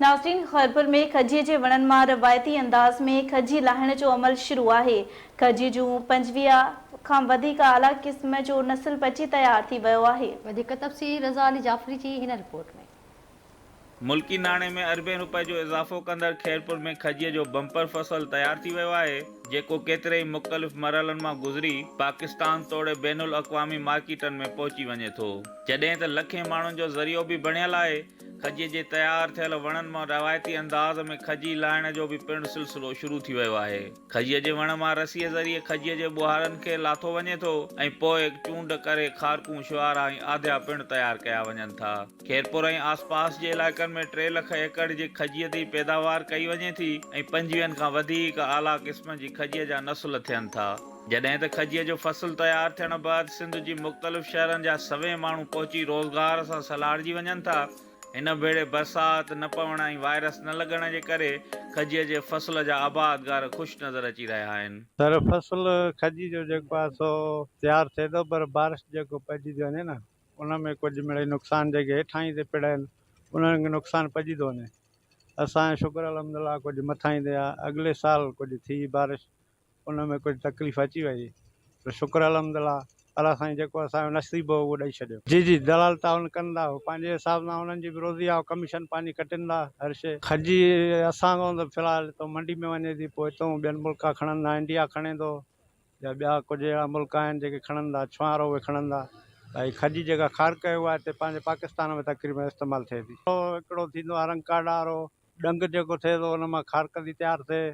ناظرين خيرپور ۾ کجي جي وڻن مان روايتي انداز ۾ کجي لاهڻ جو عمل شروع آهي. کجي جون 25 کان وڌيڪ اعليٰ قسم جو نسل پچي تيار ٿي ويو آهي. وڌيڪ تفصيل رضا علي جعفري جي هن رپورٽ ۾. ملڪي ناڻي ۾ اربين روپين جو اضافو ڪندڙ خيرپور ۾ کجيء جو بمپر فصل تيار ٿي ويو آهي، جيڪو ڪيتري ئي مختلف مرحلن مان گذري پاڪستان توڙي بين الاقوامي مارڪيٽن ۾ پهچي وڃي ٿو. جڏهن ته لکين ماڻهن جو ذريعو به بڻيل آهي. کجيء جي تيار ٿيل وڻن مان روايتي انداز ۾ کجي لاهڻ جو به پڻ سلسلو شروع ٿي ويو آهي. کجيء جي وڻ مان رسيء ذريعي کجيء جي ٻوهارن کي لاٿو وڃي ٿو ۽ پوء چونڊ ڪري کارڪون، شعارا ۽ آڌيا پڻ تيار ڪيا وڃن ٿا. خيرپور ۽ آسپاس جي علائقن ۾ ٽي لک ايڪڙ جي کجيء تي پيداوار ڪئي وڃي ٿي ۽ پنجويهن کان وڌيڪ اعليٰ قسمن جي کجيء جا نسل ٿين ٿا. جڏهن ته کجيء جو فصل تيار ٿيڻ بعد سنڌ جي مختلف شهرن جا سوين ماڻهو پهچي روزگار سان سلهاڙجي وڃن ٿا. هن ڀيري برسات نه پوڻ ۽ وائرس نه لڳڻ جي ڪري کجيء جي فصل جا آبادگار خوش نظر اچي رهيا آهن. سر فصل کجي جو جيڪو آهي سو تيار ٿئي ٿو پر بارش جيڪو پئجي ٿي وڃي نه ان ۾ ڪجهه مڙئي نقصان جيڪي هيٺاهين تي پڙ آهن انهن کي نقصان پئجي ٿو وڃي. اسان جو شڪر الحمدلله ڪجهه مٿاهين تي آهي اڳلي سال ڪجهه ٿي بارش ان ۾ ڪجهه تڪليف اچي وئي پر شڪر الحمد الله الله سائين جيڪو اسان جو نصيب هو اهو ڏئي ڇڏيو. جي جي دلال تعاون ڪن ٿا هو پنهنجي حساب سان انهن جي به روزي آهي ڪميشن پنهنجي ڪٽين ٿا هر شي. کجي اسان کان ته في الحال هتو منڊي ۾ وڃي ٿي پوء هتو ٻين ملڪا کڻن ٿا انڊيا کڻي ٿو يا ٻيا ڪجهه اهڙا ملڪ آهن جيڪي کڻن ٿا ڇوهارو اهي کڻن ٿا ۽ کجي جيڪا کارڪ آهي اها هتي پنهنجي پاڪستان ۾ تقريبن استعمال ٿئي ٿي. هڪڙو ٿيندو آهي رنگ ڪاڙارو ڏنگ جيڪو ٿئي ٿو ان مان کارڪ ٿي تيار ٿئي.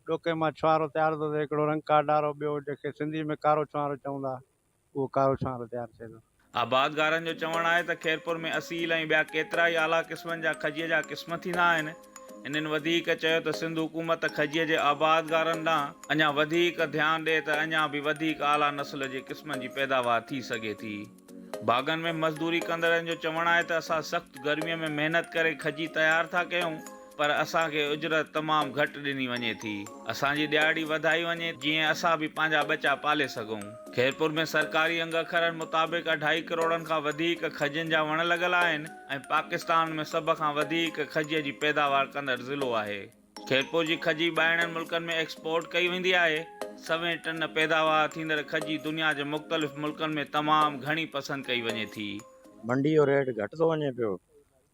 ڏوڪي مان ڇوهارو تيار ٿو ٿئي، هڪڙو رنگ ڪاڍارو، ٻيو جنهن کي سنڌيء ۾ ڪارو ڇوهارو چئون ٿا، اهو ڪارو ڇوهارو تيار ٿئي ٿو. آبادگارن جو چوڻ آهي ته خيرپور ۾ اصيل ۽ ٻيا ڪيترائي اعليٰ قسمن جا کجيء جا قسم ٿيندا آهن. هنن وڌيڪ چيو ته سنڌ حڪومت کجيء جي آبادگارن ڏانهن اڃا وڌيڪ ڌيان ڏئي ته اڃا به وڌيڪ اعليٰ نسل جي قسمن جي پيداوار ٿي سگهي ٿي. باغن ۾ مزدوري ڪندڙن جو چوڻ آهي ته اسان سخت گرميء ۾ محنت ڪري کجي تيار ٿا ڪيون پر اسان کي اجرت تمام گهٽ ڏني وڃي ٿي. اسان جي ڏهاڙي وڌائي وڃي جيئن اسان به پنهنجا ٻچا پالي سگهون. خيرپور ۾ سرڪاري انگ اکرن مطابق اڍائي ڪروڙن کان وڌيڪ کجين جا وڻ لڳل آهن ۽ پاڪستان ۾ سڀ کان وڌيڪ کجيء جي پيداوار ڪندڙ ضلعو آهي. خيرپور جي کجي ٻاهرين ملڪن ۾ ايڪسپورٽ ڪئي ويندي آهي. سوين ٽن پيداوار ٿيندڙ کجي دنيا جي مختلف ملڪن ۾ تمام گهڻي پسند ڪئي وڃي ٿي. منڊي جو ريٽ گهٽ ٿو وڃي پيو.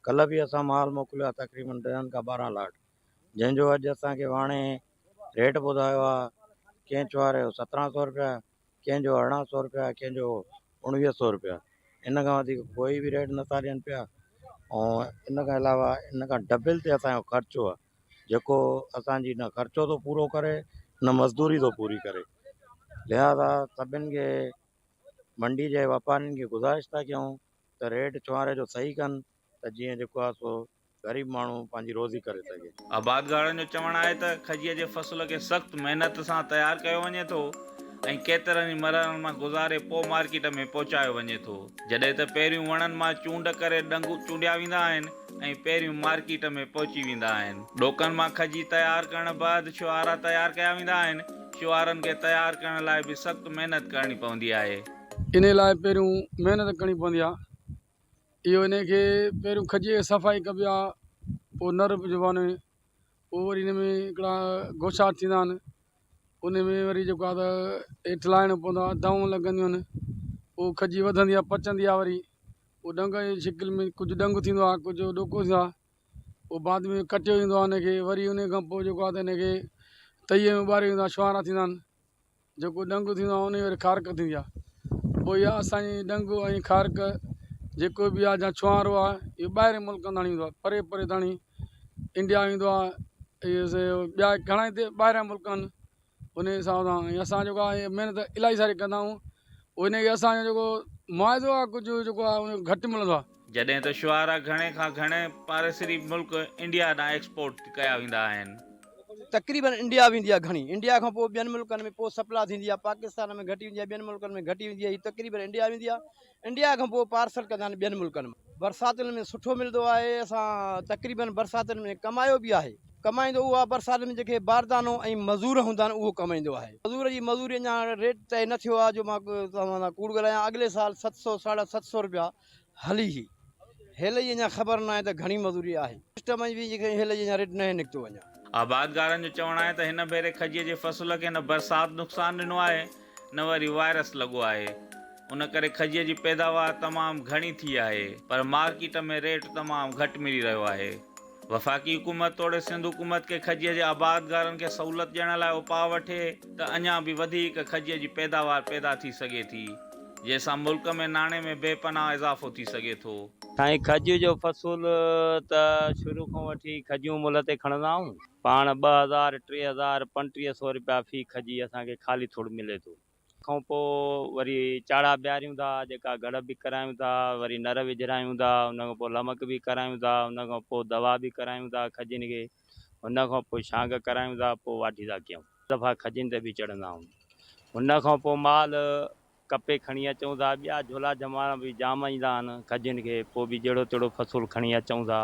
ڪلهه به اسان مال موڪليو آهي تقريبن ڏهن کان 12 لاٽ جنهن جو اڄ اسان کي واڻي ريٽ ٻڌايو آهي ڪنهن چواري جو 17 سو روپيا ڪنهن جو 18 سو روپيا ڪنهن جو 19 سو روپيا ان کان وڌيڪ ڪوئي به ريٽ نٿا ڏين پيا ۽ ان کان علاوه ان کان ڊبل تي اسانجو خرچو آهي جيڪو اسانجي نه خرچو ٿو پورو ڪري نه مزدوري ٿو پوري ڪري لهذا سڀن کي منڊي جي واپارين کي گذارش ٿا ڪيون ته ريٽ چواري جو صحيح ڪن ته جيئن جيڪو آهي سو غريب ماڻهو پنهنجي روزي ڪري سگهي. آبادگارن جو چوڻ آهي ته کجيء جي فصل کي سخت محنت سان تيار ڪيو وڃي ٿو ۽ ڪيترن ئي مرحلن مان گذاري پوء مارڪيٽ ۾ پهچايو وڃي ٿو، جڏهن ته پهريون وڻن مان چونڊ ڪري ڏنگ چونڊيا ويندا آهن ۽ پهريون مارڪيٽ ۾ پهچي ويندا آهن. ڏوڪن مان کجي تيار ڪرڻ بعد شوهارا تيار ڪيا ويندا آهن، شوهارن کي تيار ڪرڻ لاء به سخت محنت ڪرڻي پوندي آهي. انهي لاء پهريون محنت ڪرڻي پوندي آهي. اهو انهي کي پهريون کجيء کي صفائي ڪبي آهي پوء نر به جيڪو آهي پوء وري ان ۾ هڪڙا گوشا ٿيندا آهن ان ۾ وري جيڪو آهي ته هيٺ لاهڻو پوندو آهي دوائون لڳنديون آهن پوء کجي وڌندي آهي پچندي آهي وري پوء ڏنگ جي شڪل ۾ ڪجهه ڏنگ ٿيندو آهي ڪجهه ڏوڪو ٿيندو آهي پوء بعد ۾ ڪٽيو ويندو آهي ان کي وري ان کان پوء جيڪو آهي ته ان کي تئيء ۾ اٻاريو ويندو آهي شوارا ٿيندا آهن جيڪو ڏنگ ٿيندو آهي ان جي وري کارڪ ٿيندي آهي پوء اها اسان جي ڏنگ ۽ کارڪ جيڪو به آهي يا ڇوهارو آهي اهو ٻاهرين ملڪن تاڻي ويندو آهي پري پري تاڻي انڊيا ويندو آهي اهي ٻيا گهڻا هتي ٻاهريان ملڪ آهن ان حساب سان ۽ اسان جيڪو آهي محنت الاهي ساري ڪندا آهيون ان کي اسانجو جيڪو معاوضو آهي ڪجهه جيڪو آهي ان گهٽ ملندو آهي. جڏهن ته شوهارا گهڻي کان گهڻي پاڙيسري ملڪ انڊيا ڏانهن ايڪسپورٽ ڪيا ويندا آهن. تقريبن انڊيا ويندي آهي گهڻي انڊيا کان پوء ٻين ملڪن ۾ پوء سپلاء ٿيندي آهي پاڪستان ۾ گهٽ ويندي آهي ٻين ملڪن ۾ گهٽ ويندي آهي هي تقريبن انڊيا ويندي آهي انڊيا کان پوء پارسل ڪندا آهن ٻين ملڪن ۾ برساتن ۾ سٺو ملندو آهي اسان تقريبن برساتن ۾ ڪمايو به آهي ڪمائيندو اهو آهي برساتن ۾ جيڪي باردانو ۽ مزور هوندا آهن اهو ڪمائيندو آهي مزور جي مزوري اڃا ريٽ طئي نه ٿيو آهي جو مان توهان سان ڪوڙ ڳالهايان اڳلي سال ست سو ساڍا ست سو روپيا هلي هئي. هيل جي اڃا خبر ناهي ته گهڻي مزوري آهي. سسٽم جي به هيل جي اڃا ريٽ ناهي نڪتو اڃا. آبادگارن جو چوڻ آهي ته هن ڀيري کجيء جي فصل کي نه برسات نقصان ڏنو آهي نه وري وائرس لڳو آهي ان ڪري کجيء جي پيداوار تمام گهڻي ٿي آهي پر مارڪيٽ ۾ ريٽ تمام گهٽ ملي رهيو آهي. وفاقي حڪومت توڙي سنڌ حڪومت کي کجيء جي آبادگارن کي سهولت ڏيڻ لاء اپاء وٺي ته اڃا به وڌيڪ کجيء جي پيداوار پيدا ٿي سگهي ٿي جنهن سان ملڪ ۾ ناڻي ۾ بي پناهه اضافو ٿي سگهي ٿو. سائين کجيء جو فصل ته شروع کان وٺي کجيون ملهه تي کڻندا آهيون. پاڻ 2000، 3000، 3500 رپيا في کجي اسان کي خالي ٿوڙ ملي ٿو. کان پوء وري چاڙها بيهاريون ٿا، جيڪا گڙ به ڪرايون ٿا، وري نر وجهرايون ٿا، ان کان پوء لمڪ به ڪرايون ٿا، ان کان پوء دوا به ڪرايون ٿا کجين کي، ان کان پوء شانگ ڪرايون ٿا، پوء واڍي ٿا ڪيون. دفعا کجين تي به چڙهندا آهيون. ان کان پوء مال ڪپي کڻي اچون ٿا، ٻيا جهولا جهمارا به جام ايندا آهن کجين کي، پوء به جهڙو تهڙو فصل کڻي اچون ٿا.